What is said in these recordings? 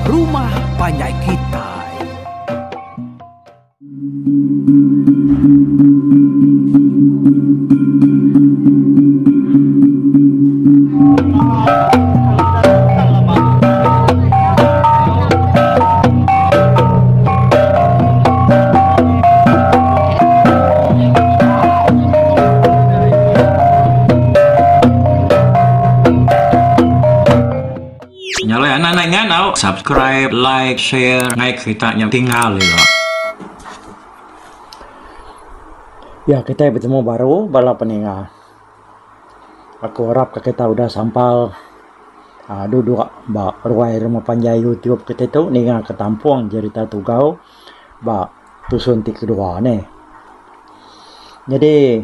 rumah panjai kitai. Nya alai anak anak ingat tau subscribe, like, share ngai kerita nya tinggal ila. Ya kitai betemu baru bala peninga. Aku arap ka kita udah sampal aaa duduk ba ruai rumah panjai youtube kitai tu ninga ka tampung jerita tugau ba tusun ti kedua neh. Nyadi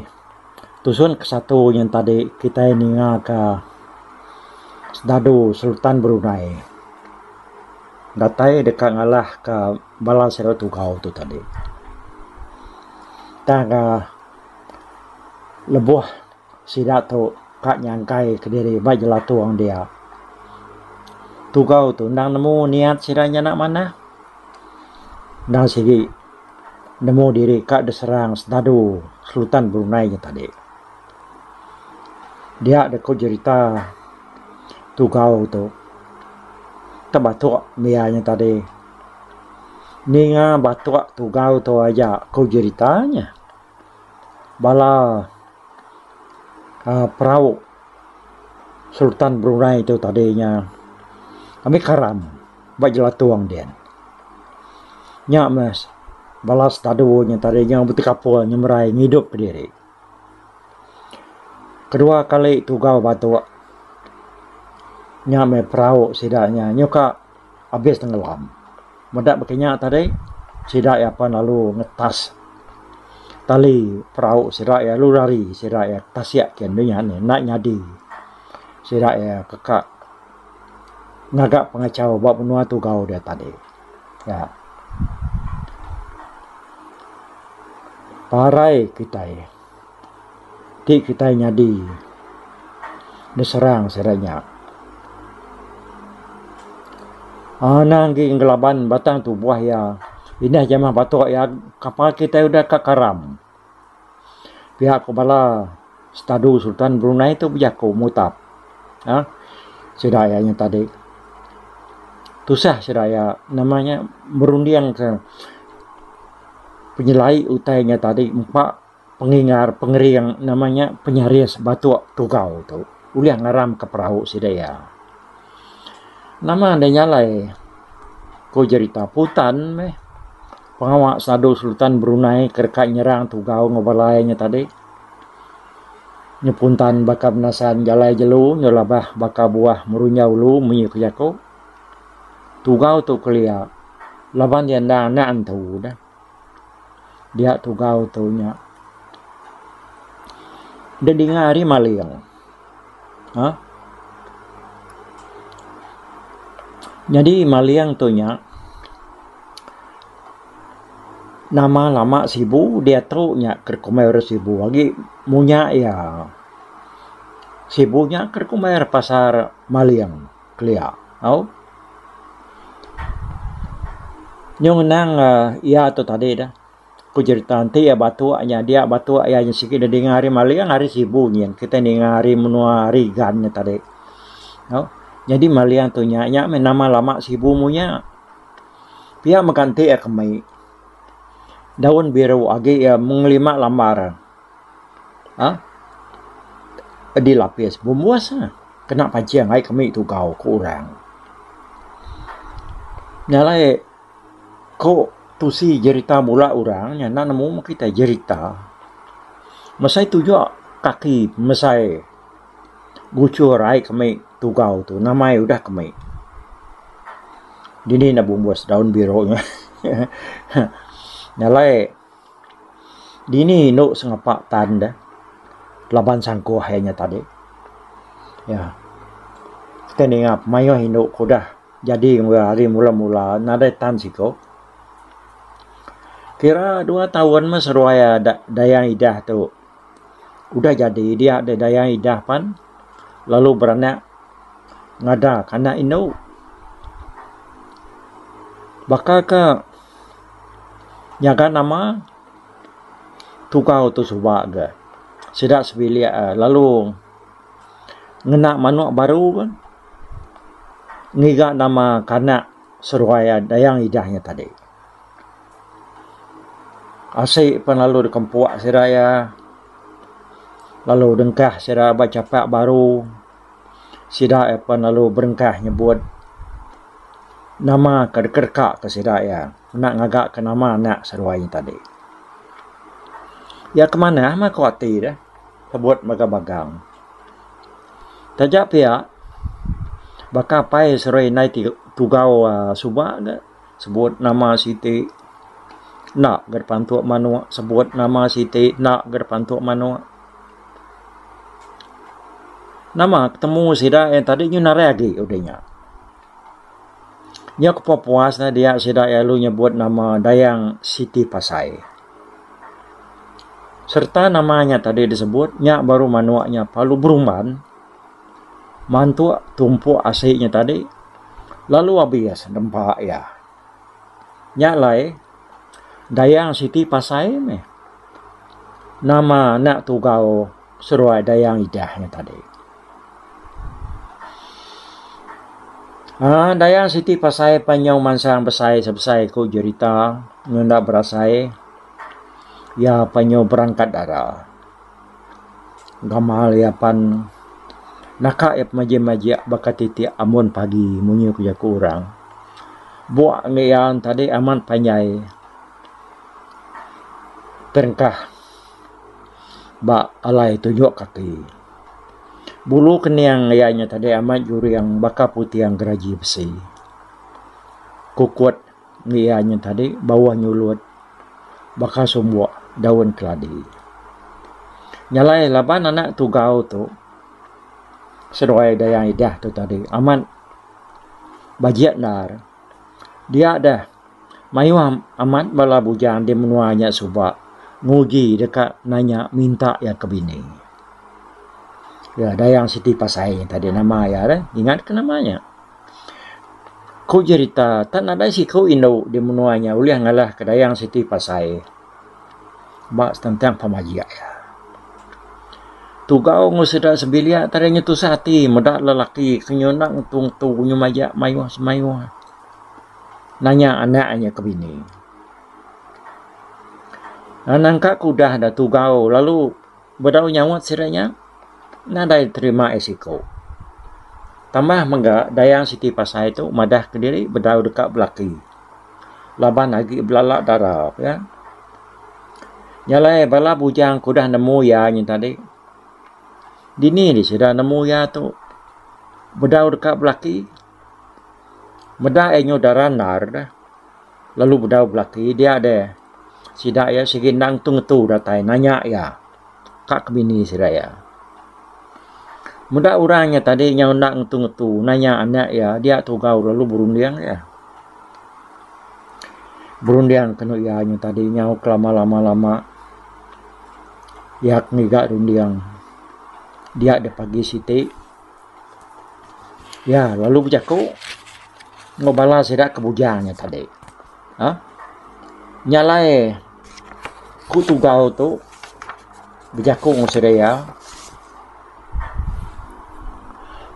tusun ke satu nyen tadi kitai ninga ka sedadu Sultan Brunei datai deka ngalah ka bala sida tugau tu tadi. Tang ka Lebuh sida tu ka nyangkai kediri ba jelatung dia. Tugau tu endang nemu niat sida nyana manah. Endang sigi nemu diri ka diserang sedadu Sultan Brunei nya tadi. Dia deka jerita Tugau tu tebatuk mia nya tadi. Ninga batuk Tugau tu aja ku jerita nya. Bala uhh perau Sultan Brunei tu tadi nya ami karam ba jelatung din. Nya meh bala sedadu nya tadi nya betekapul nyemerai ngidup kediri. Kedua kali tugau batuk nya meh perau sida nya nyuka abis tenggelam. Meda baka nya tadi sida iya pan lalu ngetas tali perau sida iya lalu rari sida iya tasik kian nya nih enda nyadi sida iya keka ngaga pengachau ba menua tugau dia tadi. Ya. Parai kitai ti kitai nyadi diserang sida nya. Anang agi ngelaban batang tubuh iya indah jamah batuk iya kapal kitai udah ka karam. Pia ku bala setadu Sultan Brunei tu bejaku mutap uhh sida iya nya tadi. Tusah sida iya nama nya berunding ka penyelai utai nya tadi empa pengingar pengering nama nya penyaris batuk tugau tu ulih ngaram ka perau sida iya. Nama enda nyalai ku jerita putan meh pengawa sadu Sultan Brunei ke deka nyerang tugau enggau bala iya nya tadi. Nyepuntan baka menasan jalai jelu nyelabah baka buah merunjau ulu munyi ku jaku. Tugau tu kelia laban iya endang anak antu dah. Dia tugau tu nya deh dinga ari maling uhh nyadi maling tu nya nama lama sibu diatu nya ke kumbai orang sibu agi munya iya. Sibu nya ke kumbai pasar maling. Kelia au. Nyu ngenang iya tu tadi dah ku jerita enti iya batuk nya dia batuk iya nya sigi deh dinga ari maling ari sibu nyin kitai ninga ari menua ari igan nya tadi au. Nyadi maling tu nya nya meh nama lama sibu munya. Pia mega enti iya kemi daun biru agi iya mengelima lambar. uhh Dilapis bumbus ne kena pancing ai kemi tugau ku orang. Nya alai ku tusi jerita bula orang nya enda nemu meh kitai jerita. Mesai tujok kaki mesai guchur ai kemi tugau tu nama iya udah kemi. Dini ne bumbus daun biru nya nya alai. Dini indu sengapa tan deh laban sangkuh iya nya tadi. Iya. Kitai ninga mayuh indu ke udah jadi ari mula-mula nadai tan siku. Kira dua taun meh seduai iya Dayang Idah tu udah jadi dia deh Dayang Idah pan lalu beranak ngada ka anak indu. Baka ke nyaga nama tugau tu suba ga sida sebilik lalu ngena manok baru ga ngiga nama kanak seruai Dayang Idah nya tadi. Asi pan lalu dikempuk sida iya lalu dengkah sida ba chapak baru. Sida iya pan lalu berengkah nyebut nama ke dikereka ke sida iya enda ngaga ke nama anak seduai nya tadi. Iya ke manah mah ku ati deh sebut magang-magang. Taja pia baka apai seduai indai ti tugau uhh suba ga sebut nama siti enda ga dipantuk manuk sebut nama siti enda ga dipantuk manuk. Nama ketemu sida iya tadi nyu narai agi udah nya. Nya ke puas ne dia sida iya lalu nyebut nama Dayang Siti Pasai. Sereta nama nya tadi disebut nya baru manuk nya perlu berumban mantuk tumpuk asi nya tadi lalu abis nempa iya. Nya alai Dayang Siti Pasai meh nama anak tugau seruai Dayang Idah nya tadi. Aaa Dayang Siti Pasai pan nyau mansang besai sebesai ku jerita nyau enda berasai iya pan nyau berangkat dara. Gamal iya pan naka iya pemajik-majik baka titik ambun pagi munyi ku jaku orang. Buk enggi iya tadi amat panjai terengkah ba alai tunjuk kaki. Bulu kening iya nya tadi amat juring baka puting geraji besi. Kukut enggi iya nya tadi bauh nyulut baka sumbuk daun keladi. Nya alai laban anak tugau tu seduai Dayang Idah tu tadi amat bajik endar. Dia deh mayuh amat bala bujang di menua nya suba nguji deka nanya minta iya ke bini. Iya Dayang Siti Pasai tadi nama iya deh ingat ke nama nya. Ku jerita tak nadai siku indu di menua nya ulih ngalah ke Dayang Siti Pasai ba sentang pemajik iya. Tugau enggau sida sebilik tadi nya tusah ati meda lelaki ke nyunak ngetu-ngetu nyumajak mayuh semayuh nanya anak inya ke bini. Nangka ke udah da tugau lalu bedau nyaut sida nya nadai terima iya siku. Tambah mega Dayang Siti Pasai tu madah kediri bedau deka belaki laban agi belala dara pia. Nya alai bala bujang ke udah nemu iya nya tadi dini deh sida nemu iya tu bedau deka belaki meda iya nyau dara endar deh. Lalu bedau belaki dia deh sida iya sigi endang ngetu ngetu datai nanya iya ka ke bini sida iya. Meda orang nya tadi nyau enda ngetu ngetu nanya anak iya dia tugau lalu berunding iya. Berunding kenu iya nya tadi nyau kelama lama lama iya ke ngiga runding dia deh pagi siti. Iya lalu bejaku enggau bala sida ke bujang nya tadi. uhh Nya alai ku tugau tu bejaku enggau sida iya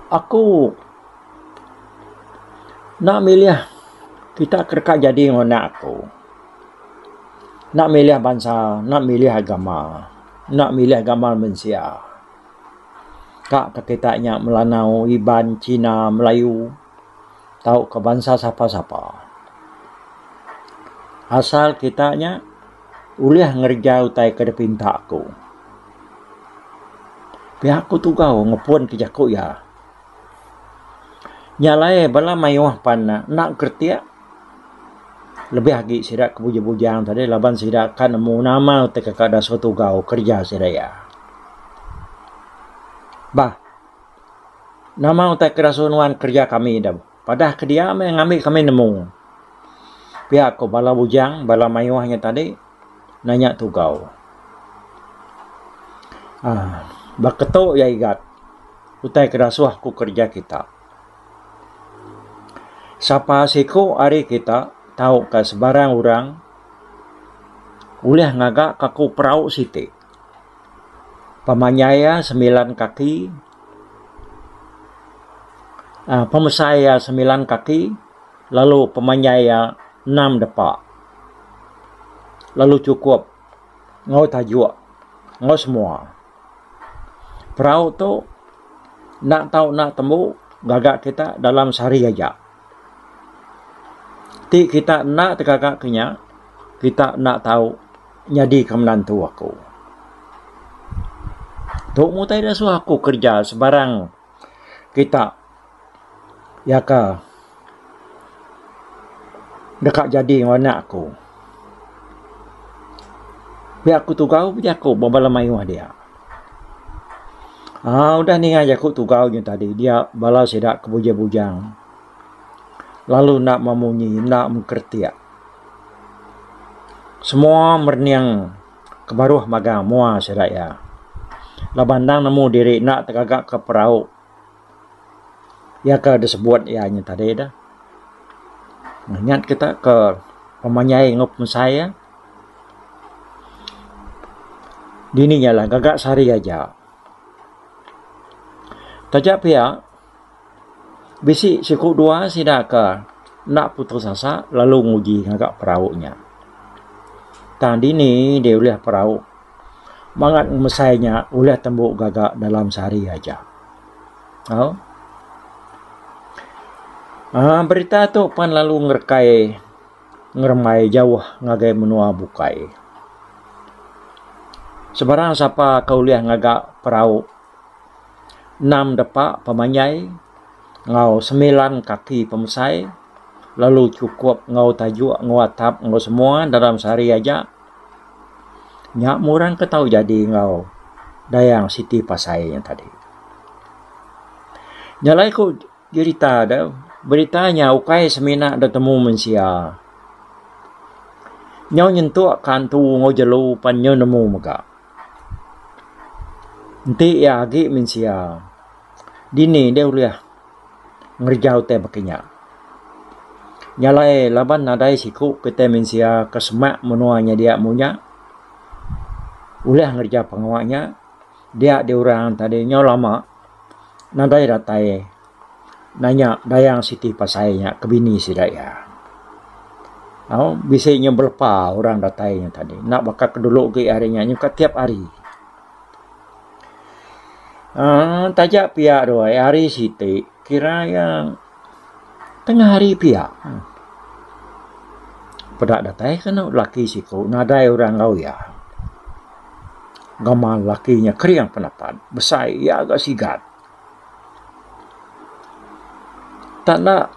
aku enda milih kita ke deka jadi enggau anak aku. Enda milih bansa, enda milih agama, enda milih gamal mensia. Ka ke kita nya Melanau, Iban, Cina, Melayu tauka bansa sapa-sapa. Asal kita nya ulih ngereja utai ke dipinta aku. Pia ku tugau ngepun ke jaku iya. Nya alai bala mayuh pan enda keretik lebih agi sida ke bujang-bujang tadi laban sida ka nemu nama utai ke ka dasuh tugau kereja sida iya. Bah nama utai ke dasuh nuan kereja kami deh padah ke dia meh ngambi kami nemu. Pia ko bala bujang bala mayuh nya tadi nanya tugau. Aaa baka tu iya igat utai ke dasuh ku kereja kita. Sapa siku ari kita. tauka sebarang orang ulih ngaga ka aku perau siti. Pemanjai iya semilan kaki uhh pemesai iya semilan kaki lalu pemanjai iya enam depa lalu chukup enggau tajuk enggau semua. Perau tu enda tau enda tembu gaga kita dalam sehari aja. Ti kita enda tegaga ke nya, kita enda tau nyadika menantu aku. Tu mung utai da suah aku kerja sebarang kita iya ka deka jadi enggau anak aku. Pia ku tugau bejaku ba bala mayuh dia. Aaa udah ninga jaku tugau nya tadi dia bala sida ke bujang bujang lalu enda memunyi enda mengkeretik. Semua merening ke baruh magang mua sida iya. Laban endang nemu diri enda tegaga ke perau iya ke disebut iya nya tadi dah. Ngingat kita ke pemanjai enggau pemesai iya. Dini nya lah gaga sehari aja. Taja pia bisi siku dua sida ke enda putus asa lalu nguji ngaga perau nya. Tang dini deh ulih perau bangat ngemesai nya ulih tembu gaga dalam sehari aja. Au uhh berita tu pan lalu ngerekai ngerembai jauh ngagai menua bukai. Sebarang sapa ke ulih ngaga perau enam depa pemanjai enggau semilan kaki pemesai lalu chukup enggau tajuk enggau atap enggau semua dalam sehari aja nya meh orang ke tau jadi enggau Dayang Siti Pasai nya tadi. Nya alai ku Jerita de, berita nya ukai semina da temu mensia. Nyau nyentuk ka antu enggau jelu pan nyau nemu mega. Enti iya agi mensia, dini deh ulih ngereja utai baka nya. Nya alai laban nadai siku kitai mensia ke semak menua nya dia munya ulih ngereja pengawa nya dia diorang tadi nyau lama. Nadai datai nanya Dayang Siti Pasai nya ke bini sida iya. Au bisi nya belepa orang datai nya tadi enda baka ke dulu agi hari nya nyuka tiap hari. Aaa taja pia tu ai hari siti kira iya tengah hari pia. Peda datai ke anu laki siku nadai orang enggau iya. Gamal laki nya kering penapat besai iya ga sigat. Tak enda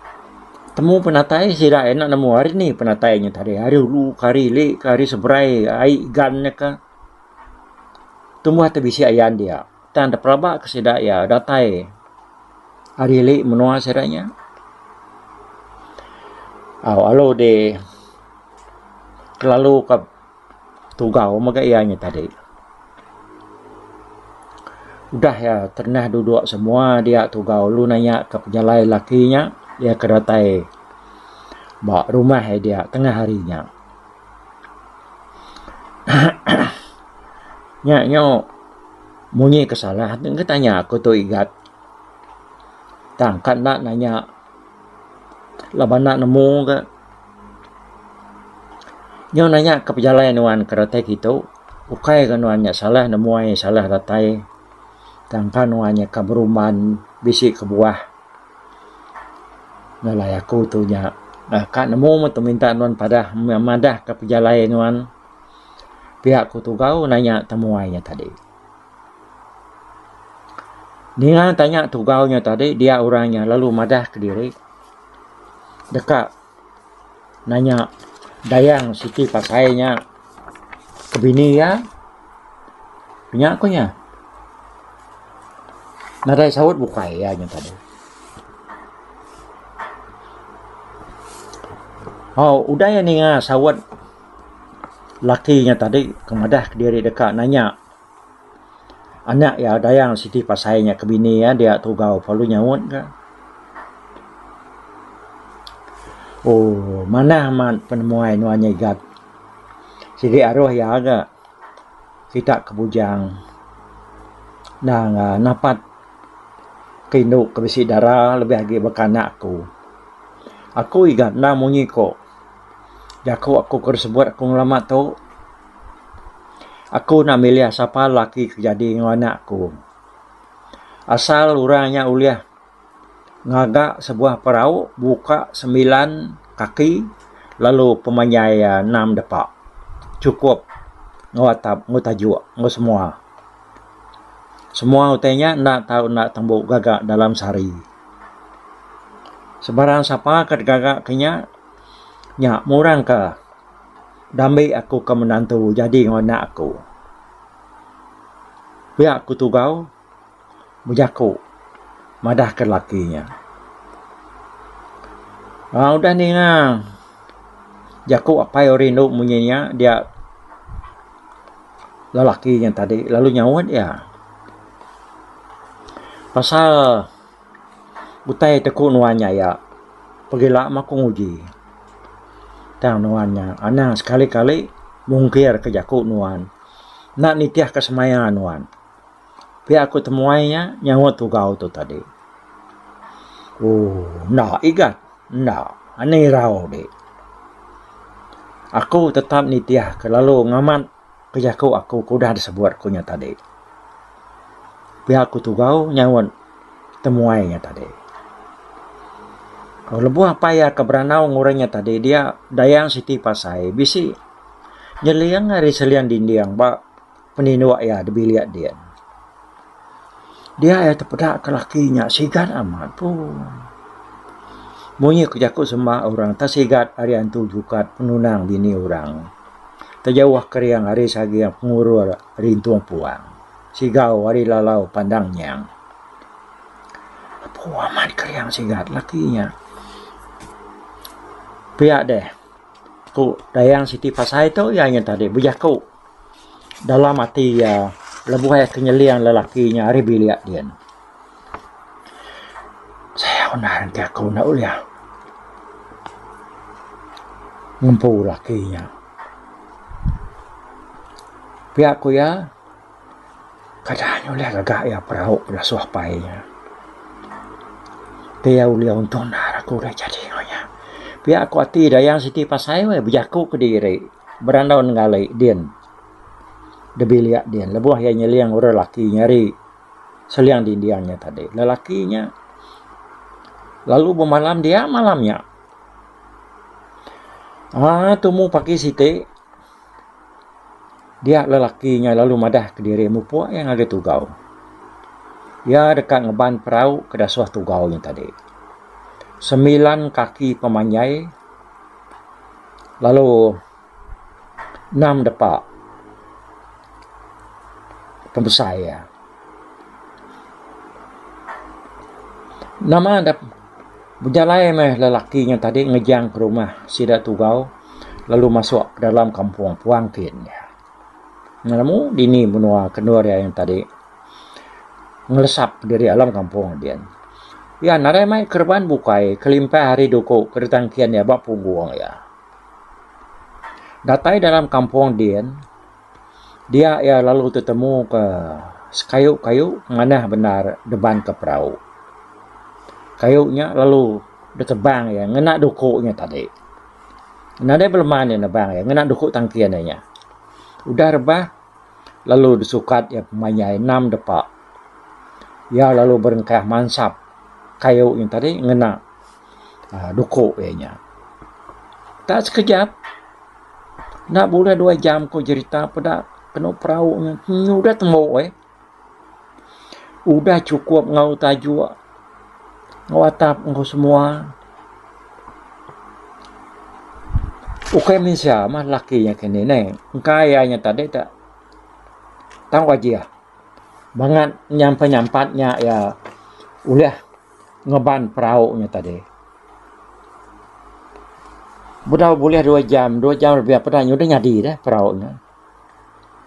temu penatai sida enda nemu hari ni penatai nya tadi hari ulu ka hari ili ka hari seberai ai gan nya ka. Tumbuh ti bisi ayan dia tang da pelaba ke sida iya datai hari ili menua sida nya. Au lalu di kelalu ka. Tugau mega iya nya tadi. Udah iya terenah duduk semua dia tugau lalu nanya ka pejalai laki nya iya ke datai ba rumah iya dia tengah hari nya. Nya nyu munyi ke salah ne tanya ku tu igat. Tang ka enda nanya laban enda nemu ga. Nyau nanya ke pejalai nuan ke datai kitu ukai ga nuan nya salah nemuai salah datai tang ka nuan nya ka berumban bisi kebuah ngalai aku tu nya ka nemu meh tu minta nuan padah madah ka pejalai nuan pia ku tugau nanya temuai nya tadi. Ninga tanya tugau nya tadi dia orang nya lalu madah kediri deka. Nanya dayang siti pasai nya ke bini iya nya ku iya. Nadai saut bukai iya nya tadi. Au udah iya ninga saut laki nya tadi ke madah kediri deka nanya anak iya dayang siti pasai nya ke bini iya dia tugau perlu nyaut ka. Ooh manah amat penemuai nuan nya igat. Sigi aruh iya ga kita ke bujang nang napat ke indu ke bisi dara lebih agi baka anak aku. Aku igat enda munyi ko jaku aku ke disebut aku ngelama tu. Aku enda milih sapa lelaki ke jadi enggau anak aku. Asal orang nya ulih ngaga sebuah perau buka semilan kaki lalu pemanjai iya enam depa chukup enggau atap enggau tajuk enggau semua. Semua utai nya enda tau enda tembu gaga dalam sehari. Sebarang sapa ke digaga ke nya, nya murang ka dambi aku ke menantu jadi enggau anak aku. Pia ku Tugau. Bejaku madahka laki nya. Aaa udah ninga jaku apai rindu munyi nya dia lelaki nya tadi lalu nyaut iya. Pasal utai teku nuan nya iya pegila meh ku nguji. Tang nuan nya anang sekali-kali mungkir ke jaku nuan enda nitihka semaya nuan. Pia ku temuai nya nyaut tugau tu tadi. Ooh enda igat enda anih irau dik. Aku tetap nitih ke lalu ngamat ke jaku aku ke udah disebut ku nya tadi. Pia ku tugau nyaut temuai nya tadi. Lebuh apai iya ke berandau enggau orang nya tadi dia Dayang Siti Pasai bisi nyeling ari seling dinding ba Peninduk iya di bilik din. Dia iya tepeda ke laki nya sigat amat pun. Munyi ku jaku sema orang te sigat ari antu jukat penunang bini orang. Tejauh kering ari saging pengurul rintung puang. Sigau ari lalau pandang nyang. Apu amat kering sigat laki nya. Pia deh ku Dayang Siti Pasai tu iya nya tadi bejaku. Dalam ati iya lebuh iya ke nyeling lelaki nya ari bilik din. Sayau endar enti aku enda ulih ngempu laki nya. Pia ku iya kada nya ulih gaga iya perau dasuh apai iya. Ti iya ulih untung endar aku ulih jadi enggau iya. Pia ku ati Dayang Siti Pasai bejaku kediri. Berandau nenggali din dibilik din lebuh iya nyeling orang lelaki nyari seling dinding nya tadi. Lelaki nya lalu bemalam dia malam nya. Aaa tumu pagi siti dia lelaki nya lalu madah kediri mupuk iya ngagai tugau. Iya deka ngeban perau ke dasuh tugau nya tadi. Semilan kaki pemanjai. Lalu enam depa pembesai iya. Nama da bejalai meh lelaki nya tadi ngejang ke rumah sida tugau lalu masuk ke dalam kampung puang kin. Nemu dini menua ke endur iya nya tadi ngelesap diri alam kampung din. Iya nadai mai kereban bukai kelimpah ari duku ke ditangkin iya ba punggung iya. Datai dalam kampung din dia iya lalu tetemu ke sekayu kayu manah bendar deban ke perau. Kayu nya lalu ditebang iya ngena duku nya tadi. Nadai beleman iya nebang iya ngena duku tangkin iya nya. Udah rebah lalu disukat iya pemanjai enam depa. Iya lalu berengkah mansap kayu nya tadi ngena uhh duku iya nya. Tak sekejap enda bulih dua jam ku jerita peda kenu perau nya udah tembu eh. Udah chukup enggau tajuk enggau atap enggau semua. Ukai mensia mah laki nya kini neh. Engka iya nya tadi te tau ajih bangat nyampat nyampat nya iya ulih ngeban perau nya tadi. Bedau bulih dua jam, dua jam lebih peda nya udah nyadi deh perau nya.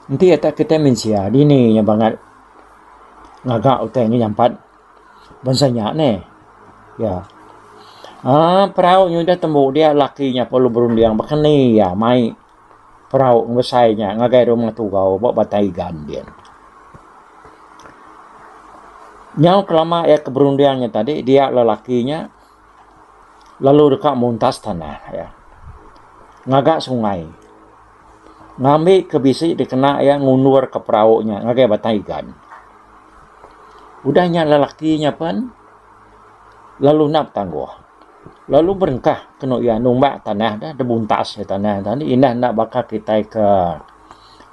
Enti atak kitai mensia dini nya bangat ngaga utai nya nyampat bansa nya neh. Ya. Aa perau nya udah tembu dia laki nya perlu berunding baka ni iya mai perau ngemesai nya ngagai rumah tugau ba Batang Igan din. Nyau kelama iya ke berunding nya tadi dia lelaki nya lalu deka muntas tanah iya ngaga sungai ngambi ke bisi dikena iya ngundur ke perau nya ngagai Batang Igan. Udah nya lelaki nya pen. Lalu enda betangguh. Lalu berengkah kenu iya numbak tanah da dibuntas iya tanah tadi indah enda baka kitai ke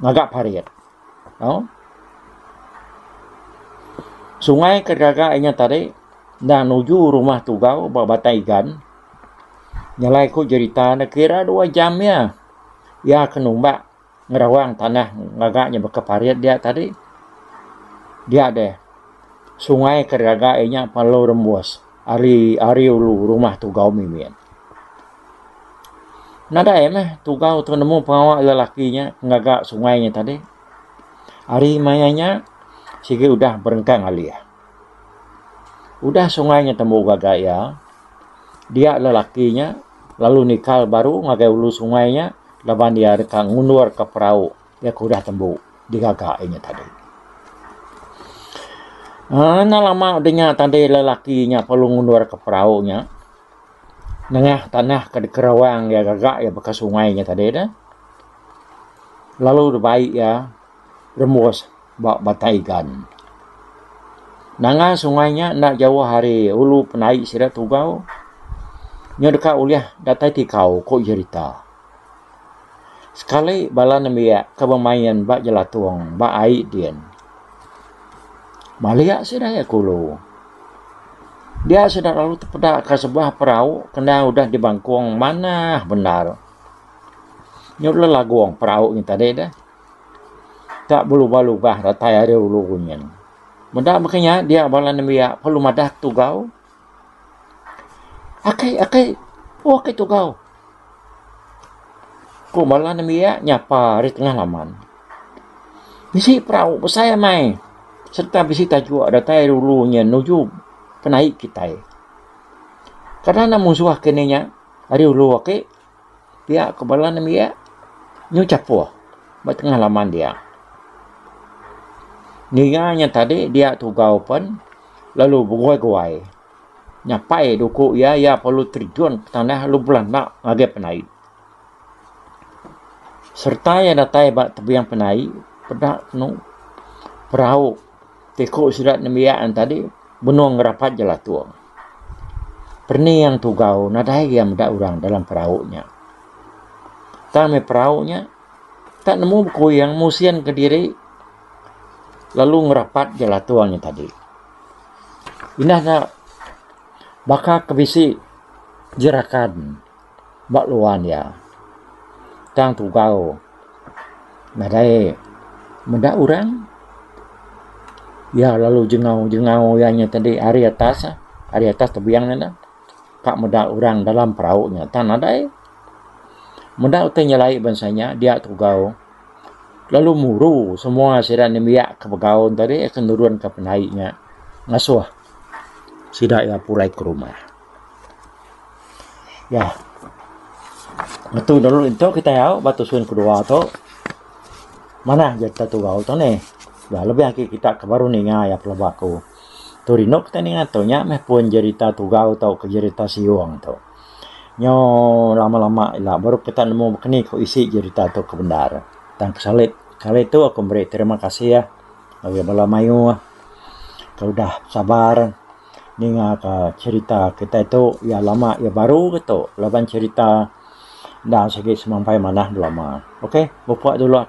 ngaga parit. Au. Sungai ke digaga inya tadi enda nuju rumah tugau ba Batang Igan. Nyelai ku jerita ne kira dua jam iya. Iya ke numbak ngerawang tanah ngaga nya baka parit dia tadi dia deh sungai ke digaga iya nya perlu rembus ari ari ulu rumah tugau mimit. Nadai meh tugau tu nemu pengawa lelaki nya ngaga sungai nya tadi ari maya nya sigi udah berengkah ngalih. Udah sungai nya tembu gaga iya dia lelaki nya lalu nikal baru ngagai ulu sungai nya. Laban iya deka ngundurka perau iya ke udah tembu digaga iya nya tadi. Aaa enda lama udah nya tadi lelaki nya perlu ngundurka perau nya nengah tanah ke dikerawang iya gaga iya baka sungai nya tadi dah. Lalu dibai iya rembus ba Batang Igan. Nanga sungai nya enda jauh ari ulu penai sida tugau nya deka ulih datai tikau ku jerita. Sekali bala nembiak ke bemain ba jelatung ba ai din. Malik sida iya ke ulu. Dia sida lalu tepeda ka sebuah perau kena udah dibangkung manah bendar. Nyau lelagung perau nya tadi deh. Tak belubah-lubah datai ari ulu nyin. Meda baka nya dia bala nembiak perlu madah tugau. Akai akai oh akai tugau. Ku bala nembiak nyapa ari tengah laman. Bisi perau besai amai sereta bisi tajuk datai ari ulu nyin nuju penaik kitai. Kada enda musuh kini nya ari ulu ake. Pia ke bala nembiak nyu chapuh ba tengah laman dia. Ninga nya tadi dia tugau pen lalu beguai-guai nyapai duku iya iya perlu terjun ke tanah lalu belanda ngagai penai. Sereta iya datai ba tebing penai peda kenu perau ti ku sida nembiak ne tadi benung ngerapat jelatung. Pening tugau nadai iya meda orang dalam perau nya. Tang meh perau nya tak nemu bekuyang musin kediri lalu ngerapat jelatung nya tadi. Indah ne baka ke bisi jerakan ba luan iya. Tang tugau nadai meda orang iya lalu jengau jengau iya nya tadi ari atas ari atas tebing nya ka meda orang dalam perau nya tang nadai. Meda utai nyelai bansa nya dia tugau lalu muru semua sida nembiak ke begau tadi ke nurun ka penai nya ngasuh sida iya pulai ke rumah. Ya. Ngetu dulu ditu kitai au ba tusun kedua tu. Manah jerita tugau tu nih. Ya lebih agi kita ke baru ninga iya pelaba aku. Tu rindu kitai ninga tu nya meh pun jerita tugau tauka jerita siung tu. Nyo lama-lama ila baru kita nemu baka ni ku isi jerita tu ke bendar. Tang kesalit kali tu aku meri terima kasih ngagai bala mayuh ke udah sabar. Ninga ka cherita kitai tu iya lama iya baru ke tu laban cherita enda sigi semampai manah belama. Ok mupuk dulu.